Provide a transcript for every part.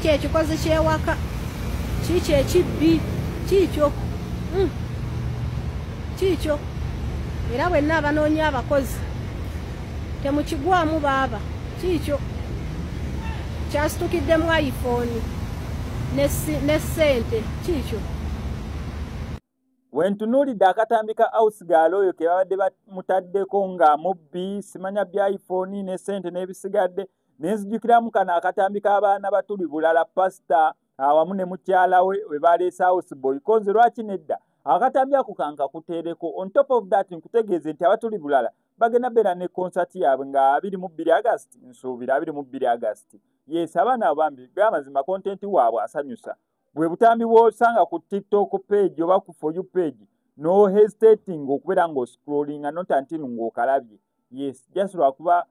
Kiikyo ekikozi ky'ewaka, kiikyo ekibbi, kiikyo kiikyo. Era bwenna abanoonya abakozi temukigwamu baaba, kiikyo kyasitukiddemu iPhone ne ssente, kiikyo. Wentunuulidde akatambi ka house girl oyo ke babadde bamutaddeko nga mubbi, simanya bya iPhone ne ssente n'ebisigadde, ne nzijukiramu kano akatambi k'abaana batuli bulala, pasita awamu ne mukyala we we baleese house boy. Ko nze lwaki nedda akatambi ako kankakuteereko. On top of that nkutegeeze nti abatuli bulala bagenda beera ne concert yaabwe nga 22 August, nsuubira 22 August. Yes, abaana abo bambi gamazima content waabwe asanyusa. Bwe butambi bw'osanga ku TikTok page oba ku For You page, no hesitating okubeera ng'oscrollinga not until ng'okalabye. Yes, just lwakuba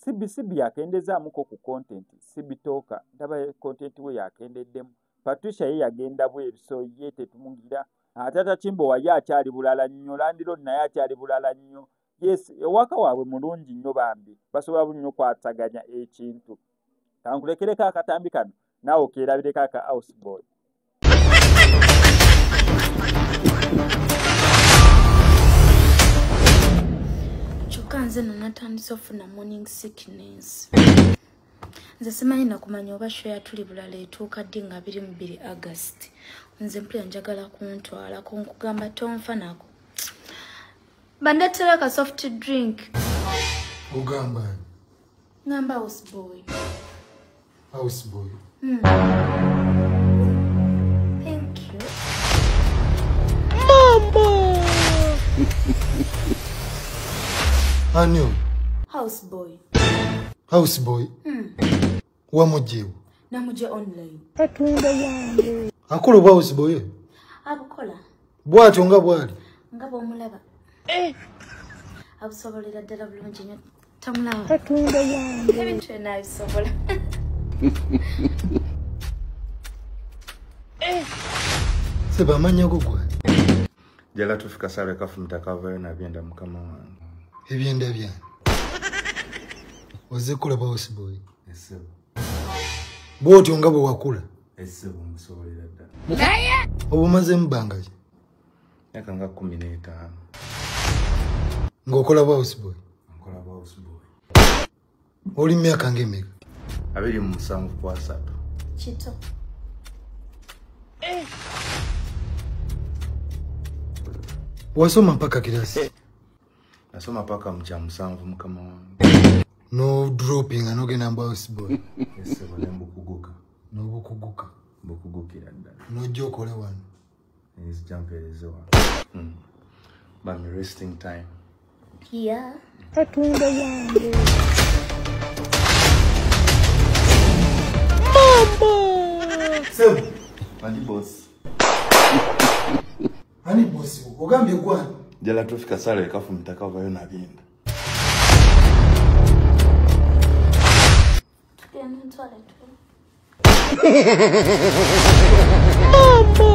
CBCB yakendezaamuko ku content, CB Talker ndaba content we yakendeddemu. Patricia ye yagenda bweru, so ye tetumugira. Tata Kimbowa ye akyali bulala nnyo, landlord naye akyali bulala nnyo. Yes, ewaka waabwe mulungi nnyo bambi, basobola nnyo okwataganya ekintu. Kankulekereko akatambi kano naawe okeerabireko aka house boy. Kyokka nze nno natandise ofuna morning sickness. Nze simanyi nakumanya oba show ya tuli bulala etuuka ddi nga 22 August. Nze mpulira njagala kuntwalako, nkugamba tonfa nako. Bandeetera ka soft drink. Ogamba ani? Ngamba house boy. House boy? Thank you. Mama! Ani oyo? House boy. House boy? Wamugyewo? Namugye online. Katonda wange. Akola obwa house boy? Abukola. Bw'atyo nga bw'ali? Nga bw'omulaba. Abusobolera ddala bulungi nnyo. Tamulaba. Katonda wange. Ebintu byonna abisobola. Seba amannya go gw'ani? Jala tufika sale kafumita kavayo na byenda mukama wange. Ebyenda byani? Ozze kukola bwa house boy? Essebo. Bw'otyo nga bwe wakula? Essebo musobolera ddala. Naye! Obumazeemu bbanga ki? Myaka nga 15. Ng'okola bwa house boy? Nkola bwa house boy. Oli mu myaka ng'emeka? 27 ku 3. Kito. Wasoma mpaka kirasi? Nasoma paka mu kya 7 mukama wange. No dropping n'ogenda mu house boy. Essebo ne mbukuguka. N'obukuguka. Mbukugukira ddala. N'ojja okole wano. Nzija mpeereze wano. Bambi resting time. Yeah. Katonda wange. Sebo. Ani boss? Ani boss? Ogambye gwani? Jala tufika sale kafumita kavayo na byenda. Tugenda ntwale tu. Mama!